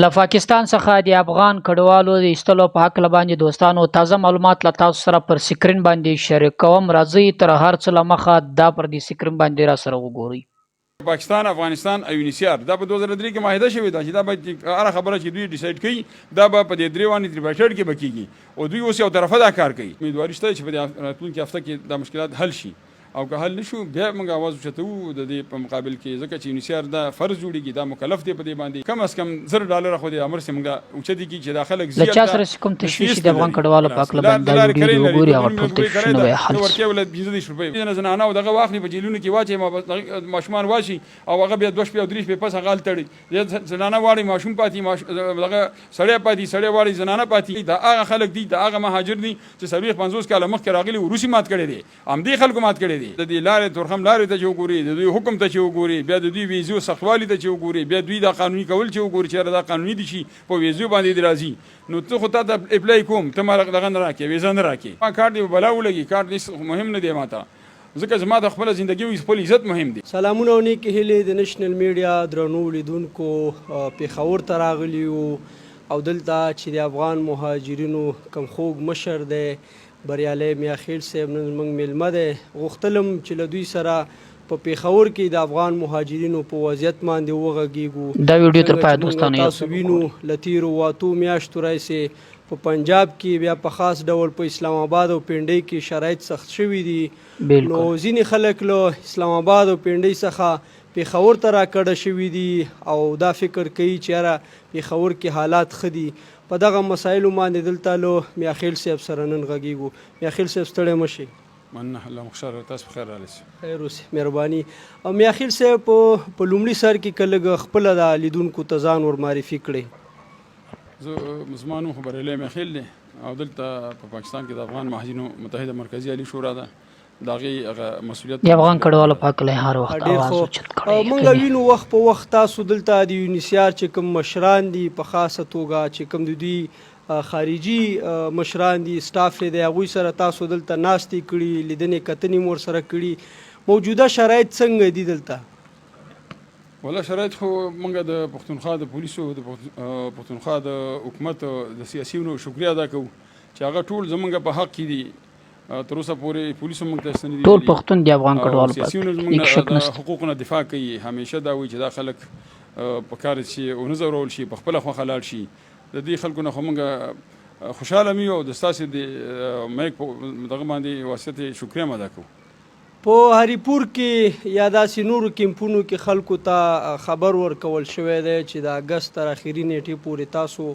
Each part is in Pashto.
له پاکستان څخه د افغان کډوالو د ایستلو په هکله باندې دوستانو تازه معلومات له تاسو سره پر سکرین باندې شریکوم. راځئ تر هر څه له مخه دا پر دې سکرین باندې را سره وګورئ. پاکستان، افغانستان او یونیسیار دا په 2003 کې معاهده شوې ده چې دا به هره خبره چې دوی ډیسایډ کوي دا به په دې درې وانې تریپایټډ کې به کیږي او دوی اوس یو طرفه دا کار کوي. امیدواري شته چې په دې راتلونکي هفته کې دا مشکلات حل شي او که حل نشو بیا موږ اواز اوچتوو د دې په مقابل کې، ځکه چې یونیسیار دا فرض جوړیږي، دا مکلف دی په دې باندې کم از کم 1000 ډالر خو دې امر سي موږ اوچتي کی چې دا خلک له چا سره چې کوم تشویش د افغان کډوالو په هکله باندې دا ویډیو دې وګوري، هغه ټول تشویشونه به یې حل شي. ورکه ول 35 روپۍ نه زنانه او دغه واخلي، په جیلونو کې واچي، ماشومان واشي او هغه بیا 2 شپې او 3 شپې پس هغه تړي. زنانه واړي ماشوم پاتې، دغه سړی پاتې، سړی واړي زنانه پاتې. دا هغه خلک دي، دا هغه مهاجر دي چې 40 50 کاله مخکې راغلي، روسي مات کړي دي، همدې خلکو مات کړي دي. د دې لارې تورخم لارې ته چې وګوري، د دوی حکم ته چې وګوري، بیا د دوی ویزو سختوالي ته چې وګوري، بیا دوی دا قانوني کول چې وګوري چې دا قانوني دي چې په ویزو باندې دي راځي، نو ته خو تا ته اپلای کوم، ته ما دغه نه راکې، ویزه نه راکې. ما کارت دې بلا ولګي، کارت هېڅ مهم نه دی ماته، ځکه زما د خپله زندګي او خپل عزت مهم دی. سلامونه او نیکې هیلې د نشنل میډیا درنو لیدونکو، پېښور ته راغلي یو او دلته چې د افغان مهاجرینو کوم خوږ مشر دی، بریالی میاخیل صاحب، نن زموږ میلمه دی. غوښتلم چې له دوی سره په پېښور کې د افغان مهاجرینو په وضعیت باندې وغږیږو. دا ویډیو تر څنګه پایه چې موږ دوستانو یو تاسو ځل وینو، وګورئ. له تیرو 8 میاشتو راهیسې په پنجاب کې، بیا په خاص ډول په اسلام آباد او پنډۍ کې شرایط سخت شوي دي، نو ځینې خلک له اسلام آباد او پنډۍ څخه پېښور ته راکډه شوي دي او دا فکر کوي چې یاره پېښور کې حالات ښه دي. په دغه مسایلو باندې دلته له میاخیل صاحب سره نن غږیږو. میاخیل صاحب، ستړی مه شئ. مننه، الله مو خوشحاله، تاسو په خیر راغلی. خیر اوسې، مهرباني. او میاخیل صاحب، په لومړي سر کې که لږ خپله د لیدونکو ته ځان ور معرفي کړئ. زه زما نوم خو بریالی میاخیل دی او دلته په پاکستان کې د افغان مهاجرینو متحده مرکزي عالي شورا ده، د هغې هغه مسؤلیت د افغان کډوالو په هکله یې هر وخت ډیر اواز خو اوچت کړی. مونږ یقیني وینو وخت په وخت تاسو دلته د یونیسیار چې کوم مشران دي، په خاصه توګه چې کوم د دوی خارجي مشران دي، سټاف یې دی، هغوی سره تاسو دلته ناستې کړي، لیدنې کتنې مو ورسره کړي. موجوده شرایط څنګه دي دلته؟ ولا شرایط خو مونږ د پښتونخوا د پولیسو، د پښتونخوا د حکومت، د سیاسیونو شکریه ادا کوو چې هغه ټول زمونږ په حق کې دي. تر اوسه پورې پولیسو موږ ته څه نه دي ټول ویلي پښتون دی افغان او کډوالو په سیاسیونو هکله دې کې زمونږ شک د نشته. حقوقو نه دفاع کوي. همیشه دا وایي چې دا خلک په کار چې ونه ځورول شي، په خپله خوښه لاړ شي. د دې خلکو نه خو موږ خوشحاله هم یو او د ستاسې د میک په دغه باندې واسطه شکریه هم ادا کوو. په هریپور کې یا داسې نورو کیمپونو کې خلکو ته خبر ورکول شوی دی چې د اګست تر اخري نیټې پورې تاسو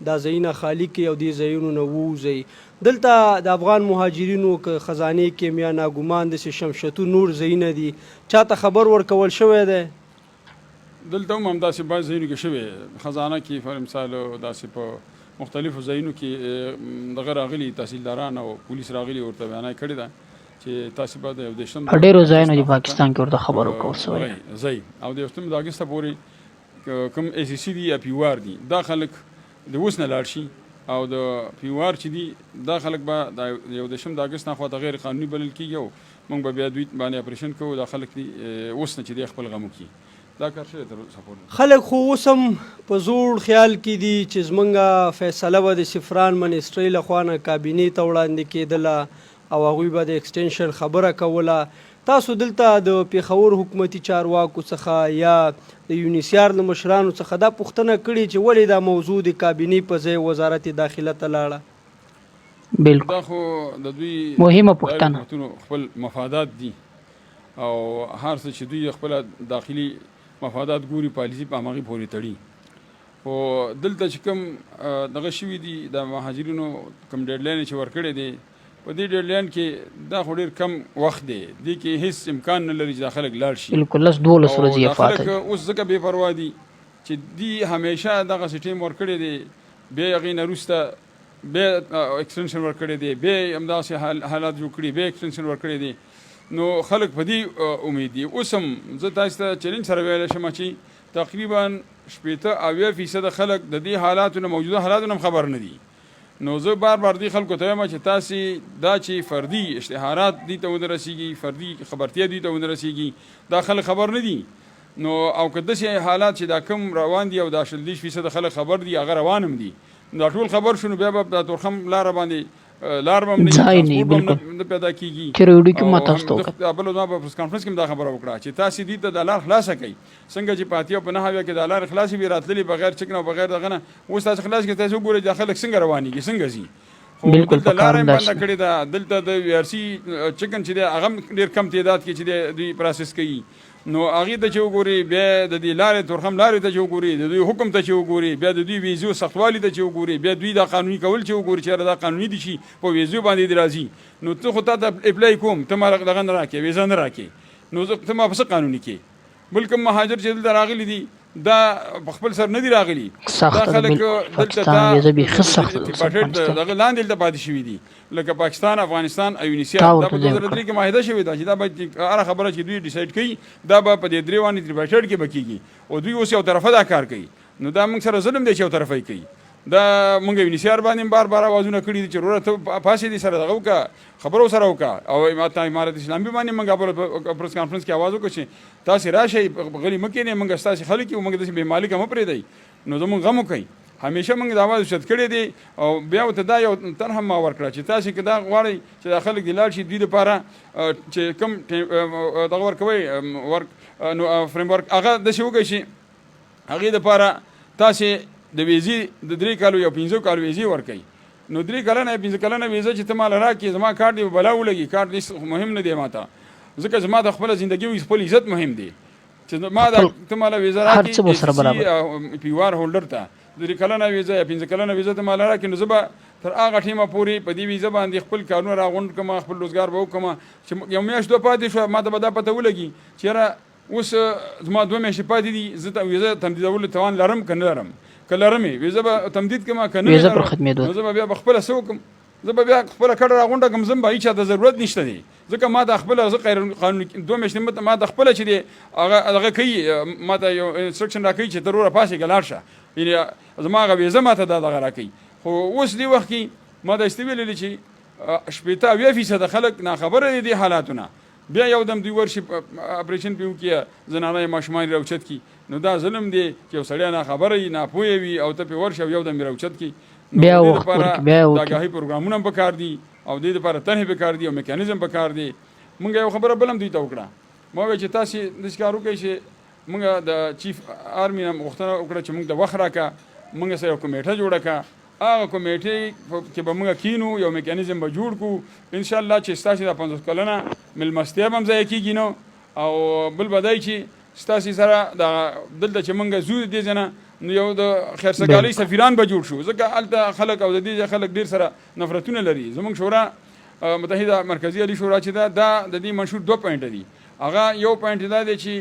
دا ځایونه خالي کړئ او دې ځایونو نه ووځئ. دلته د افغان مهاجرینو که خزانې کیمپ یا ناګمان داسې شمشتو نور ځایونه دي، چاته خبر ورکول شوی دی؟ دلته هم همداسې بعض ځایونو کې شوی، خزانه کې فر مثال، داسې په مختلفو ځایونو کې دغه راغلي، تحصیلداران او پولیس راغلي، ورته وینا یې کړې ده چې تاسې به د 31 په د ډیرو اګست ځایونو د اخواته پاکستان کې ورته خبر ورکول شوی دی. دغه ځای او د 31 د اګسته پورې کوم ای سي سي دي یا پي آر دي، دا خلک د اوس نه لاړ شي او د پي آر چې دي، دا خلک به د 31 د اګست نه خواته غیر قانوني بلل کېږي او موږ به بیا دوی باندې اپریشن کوو. دا خلک دي اوس نه چې دی خپل غم وکړي. دا کار شوی تر اوسه پورې. خلک خو اوس هم په زوړ خیال کې دي چې زمونږ فیصله به د سفران منسټرۍ له خوا نه کابینې ته وړاندې کېدله او هغوی به د اکسټنشن خبره کوله. تاسو دلته د پېښور حکومتي چارواکو څخه یا د یونیسیار له مشرانو څخه دا پوښتنه کړې چې ولې دا موضوع د کابینې په ځای وزارت داخله ته لاړه؟ دا خو د دوی مهمه د پوښتنه. حکومتونو خپل مفادات دي او هر څه چې دوی خپل داخلي مفادات ګوري، پالیسي په هماغې پورې تړي. خو دلته چې کوم دغه شوي دي، د مهاجرینو کوم ډیډلاین چې ورکړی دی، په دې ډیډلاین کې دا خو ډیر کم وخت دی، دې کې هیڅ امکان نه لري چې دا خلک لاړ شي. بالکل، 10 12 او ورځې دا یې پاته خلک دي. اوس ځکه بې پروا دي چې دی همیشه دغه ټیم ورکړی دی، بیا هغې نه وروسته بیا اکسټنشن ورکړی دی، بیا همداسې حالات جوړ کړي، بیا اکسټنشن ورکړی دی، نو خلک په دې امید دي. اوس هم زه تاسو ته چیلنج سره ویلی شم چې تقریبا 60 70% خلک د دې حالاتو نه، موجوده حالاتو نه خبر نه دي. نو زه بار بار دې خلکو ته وایم چې تاسې دا چې فردي اشتهارات دي ته ونه رسیږي، فردي خبرتیا دي ته ونه رسیږي، دا خلک خبر نه دي. نو او که داسې حالات چې دا کوم روان دي او دا 20 30 فیصده خلک خبر دي، هغه روان هم دي، نو دا ټول خبر شو، نو بیا به دا تورخم لاره باندې لار به هم نه، ځای نه، ترانسپورت به بالکل. هم نه پیدا کیږي. تېره ویډیو کې ما او تاسو ته هم وکړه. بل ما په پریس کانفرنس کې هم دا خبره وکړه چې تاسې دې ته دا لار خلاصه کړئ، څنګه چې په 80 او په 79 کې دا لارې خلاصې وي راتللې بغیر چک نه او بغیر دغه نه، اوس تاسې خلاص کړئ، تاسې وګورئ دا خلک څنګه روانېږي، څنګه ځي. خو بالکل دلته په کار لاره هم هم داسې بنده ده. کړې ده، دلته د وی ار سي چکن چې دی هغه هم ډېر کم تعداد کې چې دی دوی پروسس کوي. نو هغې ته چې وګوري، بیا د دې لارې تورخم لارې ته چې وګوري، د دوی حکم ته چې وګوري، بیا د دوی ویزو سختوالي ته چې وګوري، بیا دوی دا قانوني کول چې وګوري چې یاره دا قانوني دي چې په ویزو باندې دې راځي، نو ته خو تا ته اپلای کوم، ته ما دغه نه راکې، ویزه نه راکې، نو زه ته ما په څه قانوني کې؟ بل کوم مهاجر چې دلته راغلي دي دا په خپل سر نه دي راغلي، دا سخته ده خلک بالکل. دلته پاکستان تا ویزه بیخي سخته ده اوس ټریپارټیټ افغانستان. دغه لاندې دلته پاتې شوي دي، لکه پاکستان، افغانستان او تا یونیسیا. دا ورته په ځای 2003 ورکړ. کې معاهده شوې ده چې دا به هره خبره چې دوی ډیسایډ کوي دا به په دې درې وانې ټریپارټیټ کې به کېږي، او دوی اوس یو طرفه دا کار کوي. نو دا موږ سره ظلم دی چې یو طرفه یې کوي. دا موږ یونیسیار باندې هم بار بار اوازونه کړي دي چې وروره ته پاسې دې سره دغه وکړه، خبرو سره وکړه. او امارت اسلامي باندې موږ په پریس کانفرنس کې اواز وکړ چې تاسې راشئ، غلي مه کښېنئ، موږ ستاسې خلک یو، موږ داسې بې مالکه مه پرېږدئ، نو زموږ غم وکړئ. همیشه موږ دا اواز اوچت کړی دی. او بیا ورته دا یو طرح هم ما ورکړه چې تاسې که دا غواړئ چې دا خلک دې لاړ شي، دوی دپاره چې کوم دغه ورکوئ ورک نو فریم ورک هغه داسې وکړئ چې هغې دپاره تاسې د ویزې د 3 کالو یا 5 کالو ویزې ورکوي. نو 3 کلنه یا 5 کلنه ویزه چې ته ماله راکړې، زما کارت دې په بلا ولګي، کارت هېڅ مهم نه دی ماته، ځکه زما د خپله زندګي او خپل عزت مهم دی چې ما دا خپل ته ماله ویزه هر راکړې څه به سره برابر. پی آر هولډر ته 3 کلنه ویزه یا 5 کلنه ویزه ته ماله راکړې، نو زه به تر هغه ټیمه پورې په دې ویزه باندې خپل کارونه راغونډ کړم، خپل روزګار به وکړم چې یو میاشت دوه پاتې شوه ما ته به دا پته ولګي چې یاره اوس زما 2 میاشتې پاتې دي، زه ته ویزه تمدیدولو توان لرم که نه لرم، که لرم یې ویزه به تمدید کړم، که نه ویزه پر لرم ختمېدو نو زه به بیا به خپله څه وکړم، زه به بیا خپله کډه راغونډه کړم، ځم به، هیچا ته ضرورت نشته دی، ځکه ما ته خپله زه غیر قانوني 2 میاشتې ما ته خپله چې دی هغه دغه کوي، ما ته یو انسټرکشن راکوي چې ته وروره پاڅېږه لاړ شه، یعنې زما هغه ویزه ما ته دا دغه راکوي. خو اوس دې وخت کې ما داسې ویلي چې 60 70% خلک ناخبره دي دې حالاتو نه، بیا یو دم دوی ورشي اپریشن پې وکړي، زنانه یې ماشومان یې راوچت کړي. نو دا ظلم دی چې یو سړی ناخبره وي، ناپوهه وي او ته پې ورشي او یو دم یې راوچت کړي. نو بیا دې وخت دپاره ورکړي، بیا د وکړي. آګاهۍ پروګرامونه هم پکار دي او دې دپاره طرحې پکار دي او میکانیزم پکار دی. موږ یو خبره بل هم دوی ته وکړه، ما وویل چې تاسې داسې کار وکړئ چې موږ د چیف آرمي نه غوښتنه وکړه چې موږ ته وخت راکړه، موږ سره یو کمیټه جوړه کړه، هغه کمیټې کې به موږ کینو، یو میکانیزم به جوړ کړو انشاءالله چې ستاسې دا 50 کلنه مېلمستیا به هم ضایع کېږي نه، او بل به دی چې ستاسې سره دا دلته چې موږ ځو دې ځای نه نو یو د خیرسګالۍ سفیران به جوړ شو، ځکه هلته خلک او د دې ځای خلک ډېر سره نفرتونه لري. زموږ شورا متحده مرکزي عالي شورا چې ده، دا د دې منشور 2 پوینټ دي. هغه یو پوینټ دا دی چې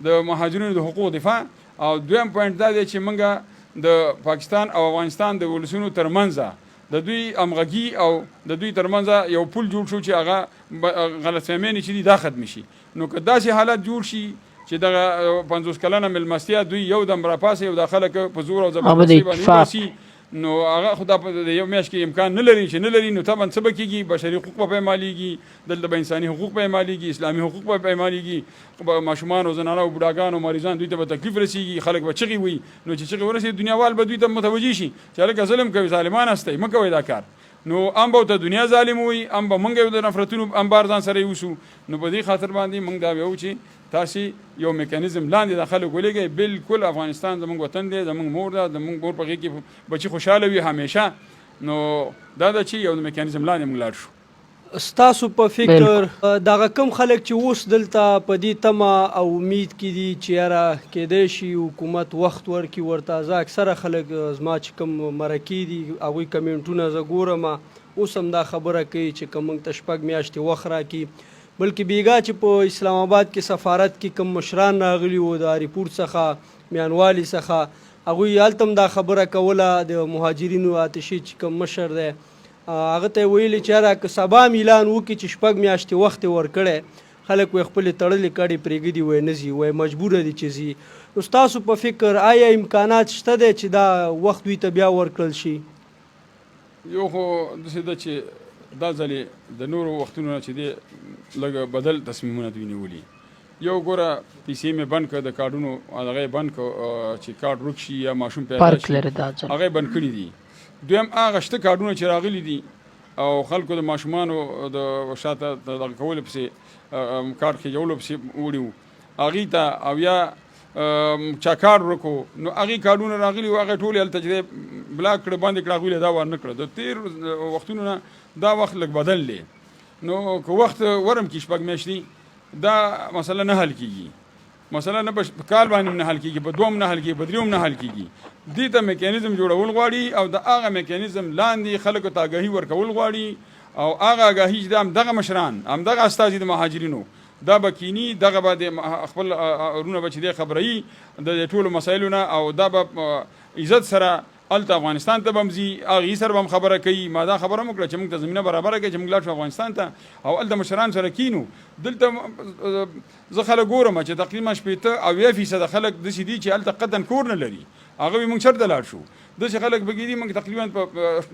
د مهاجرینو د حقوق دفاع، او دویم پوینټ دا دی چې موږ د پاکستان او افغانستان د ولسونو ترمنځ د دوی همغږي او د دوی ترمنځ یو پل جوړ شو چې هغه غلط فهمۍ چې دي دا ختم شي. نو که داسې حالت جوړ شي چې دغه 50 کلنه مېلمستیا دوی یو دم راپاسي او دا خلک په زور او زبردستۍ باندې وباسي، نو هغه خو دا په یو میاشت کې امکان نه لري چې نه لري، نو طبعا څه به کېږي؟ بشري حقوق به پایمالېږي، دلته به انساني حقوق پایمالېږي، اسلامي حقوق به پایمالېږي، ماشومان او زنانه او بوډاګان او مریضان دوی ته به تکلیف رسېږي، خلک به چغې وي. نو چې چغې ورسېږي دنیاوال به دوی ته متوجه شي چې هلکه ظلم کوي، ظالمان هستئ، مه کوئ دا کار. نو هم به ورته دنیا ظالم وي، هم به موږ یو د نفرتونو انبار ځان سره یوسو. نو په دې خاطر باندې موږ دا ویو چې تاسې یو میکانیزم لاندې دا خلک ولېږئ. بالکل افغانستان زموږ وطن دی، زموږ مور ده، زموږ مور په غېږ کې بچي خوشحاله وي همیشه. نو دا ده چې یو میکانیزم لاندې موږ لاړ شو. ستاسو په فکر دغه کوم خلک چې اوس دلته په دې تمه او امید کې دي چې یاره کېدای شي حکومت وخت ورکړي ورته، زه اکثره خلک زما چې کوم مرکې دي هغوی کمنټونه زه ګورم اوس هم دا خبره کوي چې که موږ ته 6 میاشتې وخت راکړي، بلکې بیګا چې په اسلام آباد کې سفارت کې کوم مشران راغلي وو د هریپور څخه، میانوالي څخه، هغوی هلته هم دا خبره کوله، د مهاجرینو آتشې چې کوم مشر دی هغه ته یې ویلي چې یاره که سبا هم اعلان وکړي چې 6 میاشتې وخت یې ورکړی، خلک وایي خپلې تړلې کډې پرېږدي، وایي نه ځي، وایي مجبوره دي چې ځي. نو ستاسو په فکر آیا امکانات شته دی چې دا وخت دوی ته بیا ورکړل شي؟ یو خو داسې ده چې دا ځلې د نورو وختونو نه چې دی لږ بدل تصمیمونه دوی نیولي. یو ګوره پیسې مې بند کړ، د کارډونو هغه یې بند کړ چې کارډ ورک شي یا ماشوم پیدا فرق شي، لري دا ځل. هغه یې بند کړي دي. دویم هغه شته کارډونه چې راغلي دي او خلکو د ماشومانو د شاته دغه کولو پسې کارډ خېجولو پسې وړي وو هغوی ته، او یا چا کارډ ورکو نو هغې کارډونه راغلي وو، هغه ټول یې هلته چې دی بلاک کړه، بند یې کړه، هغوی له دا ورنه کړه. د تېر وختونو نه دا وخت لږ بدل دی، نو که وخت ورم کې 6 میاشتې دا مسله نه حل کیږي، مسله نه په کال باندې نه حل کیږي، په دوم نه حل کیږي، په دریم نه حل کیږي. دې ته میکانیزم جوړول غواړي او د هغه میکانیزم لاندې خلکو ته آګاهي ورکول غواړي، او هغه آګاهي چې د همدغه مشران، همدغه استازي د مهاجرینو دا به کینی، دغه به د خپل وروڼه به چې دی خبروي د دې ټولو مسایلو نه، او دا به عزت سره هلته افغانستان ته به هم ځي، هغې سره به هم خبره کوي. ما دا خبره هم وکړه چې موږ ته زمینه برابره کړئ چې موږ لاړ شو افغانستان ته او هلته مشران سره کینو. دلته زه خلک ګورم چې تقریبا 70% خلک داسې دي چې هلته قطعاً کور نه لري، هغه وایي موږ چېرته لاړ شو. داسې خلک پکې دي. موږ تقریبا په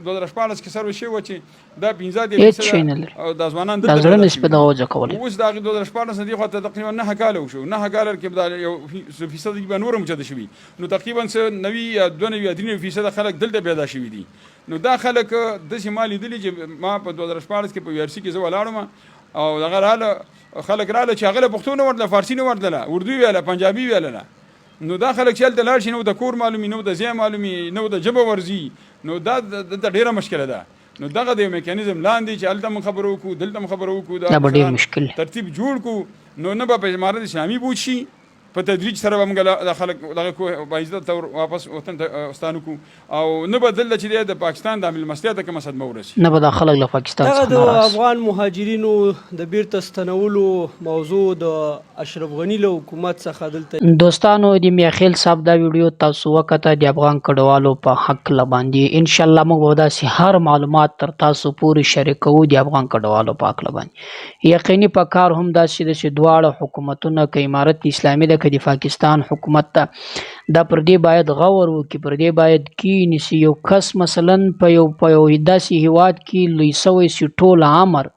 2016 کې سروې شوې وه چې دا پنځه دېرش هېڅ فیصده شی نه لري. دا ځوانان دا دلته زړه پیدا نه شي شوي په دي. دغه وجه کولی. اوس د هغې 2016 نه دې خوا ته تقریبا 9 کاله وشو، 9 کاله کې به دا یو څه فیصد به نور هم اوچته شوي، نو تقریبا څه 90 یا 92 یا 93% خلک دلته پیدا شوي دي. نو دا خلک داسې ما لیدلي چې ما په 2016 کې په وي ار سي کې زه ولاړم او دغه راله خلک راله چې هغه له پښتو نه ورتله، فارسي نه ورتله، اردو ویله، پنجابي ویله. نو دا خلک چې هلته لاړ شي نو د کور معلومي، نو د ځای معلومي، نو د ژبه ورځي، نو دا دلته ډېره مشکله ده. نو دغه د یو میکانیزم لاندې چې هلته موږ خبرو وکړو، دلته موږ خبرو وکړو، دا دا به ډېر مشران مشکل وي. ترتیب جوړ کړو، نو نه به په امارت اسلامي بوج شي، په تدریج سره به موږ دا خلک دغه کو باعزته طور واپس وطن ته ستانه کړو، او نه به دلته چې دی د پاکستان د مېلمستیا ته کومه صدمه ورسي. نه به دا خلک له پاکستان دغه څخه د ناراض. افغان مهاجرینو د بیرته ستنولو موضوع د اشرف غني له حکومت څخه دلته دوستانو د میاخیل صاحب دا ویډیو تاسو وکته د افغان کډوالو په حق له باندې. انشاءالله موږ به داسې هر معلومات تر تاسو پورې شریکوو د افغان کډوالو په حق له باندې. یقیني په کار هم داسې ده چې دواړه حکومتونه، که امارت اسلامي ده که د پاکستان حکومت ده، دا پر دې باید غور وکړي، پر دې باید کیني چې یو کس مثلا په یو داسې هیواد کې لوی سوی چې ټول عمر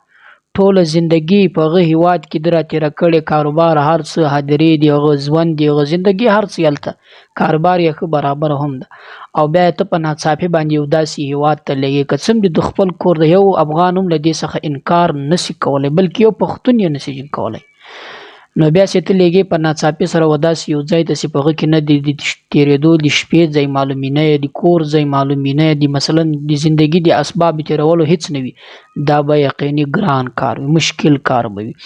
ټوله زندګي په هغه هیواد کې ده راتېره کړې، کاروبار هر څه، هدیرې دي، هغه ژوند دی، هغه زندګي هر څه هلته، کاروبار یې ښه برابر هم ده، او بیا یې ته په ناڅاپي باندې یو داسې هیواد ته لېږې، که څه هم د خپل کور د یو افغان هم له دې څخه انکار نسي کولی، بلکې یو پښتون یې نسي کولی. نو بیا چې ته لېږې په ناڅاپي سره و داسې یو ځای ته چې په هغه کې نه د تېرېدو د شپې ځای معلومي، نه د کور ځای معلومي، نه د مثلا د زندګي د اسباب تېرولو هېڅ نه وي، دا به یقیني ګران کار وي، مشکل کار به وي.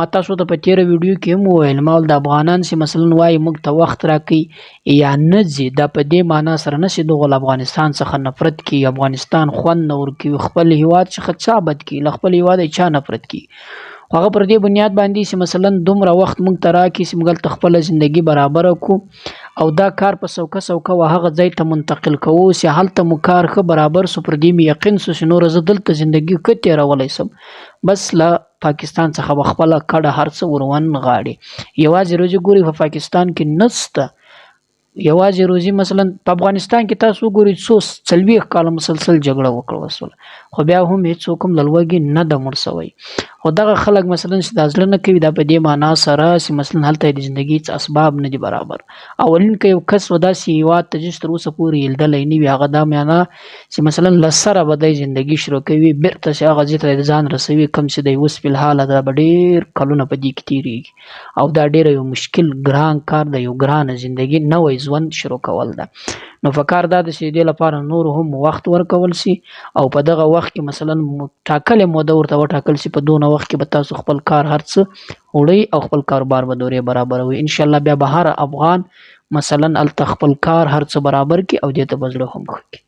ما تاسو ته په تېره ویډیو کې هم وویل، ما ویل د افغانان چې مثلا وایي موږ ته وخت راکوي یا نه ځي، دا په دې معنا سره نه چې دغو له افغانستان څخه نفرت کوي، افغانستان خوند نه ورکوي، خپل هیواد څخه چا بد کوي، له خپل هیواده چا نفرت کوي، خو هغه پر دې بنیاد باندې چې مثلا دومره وخت موږ ته راکړي چې موږ هلته خپله زندګي برابره کړو، او دا کار په سوکه سوکه و هغه ځای ته منتقل کوو چې هلته مو کار ښه برابر سو، پر دې مې یقین سو چې نوره زه دلته زندګي ښه تېرولی سم، بس له پاکستان څخه به خپله کډه هر څه ورونغاړي. یوازې روزي ګوري په پاکستان کې نسته، یوازې روزي مثلا په افغانستان کې تاسو وګورئ څو 40 کاله مسلسل جګړه وکړه وسوله، خو بیا هم هیڅوک هم له لوږې نه ده مړ سوی. خو دغه خلک مثلا چې دا زړه نه کوي، دا په دې معنا سره چې مثلا هلته د زندګي هېڅ اسباب نه دي برابر. اولین که یو کس و داسې هېواد ته چې تر اوسه پورې یې لیدلی نه وي، هغه دا معنا چې مثلا له سره به دی زندګي شروع کوي، بېرته چې هغه ځای ته ځان رسوي کوم چې دی اوس فی الحاله دا به ډېر کلونه په دې کې تېرېږي، او دا ډېره یو مشکل ګران کار دی، یو ګرانه زندګي نوی ژوند شروع کول ده. نو په کار دا ده چې دې لپاره نور هم وخت ورکول شي، او په دغه وخت کې مثلا ټاکلې موده ورته وټاکل شي، په دونه وخت کې به تاسو خپل کار هر څه وړئ او خپل کاروبار به دورې برابروئ. انشاءالله بیا به هر افغان مثلا هلته خپل کار هر څه برابر کړي او دې ته به زړه هم ښه کړي.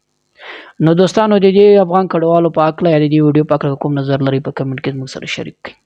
نو دوستانو د دې افغان کډوالو په هکله یا د دې ویډیو په هکله کوم نظر لرئ په کمنټ کې زموږ سره شریک کړئ.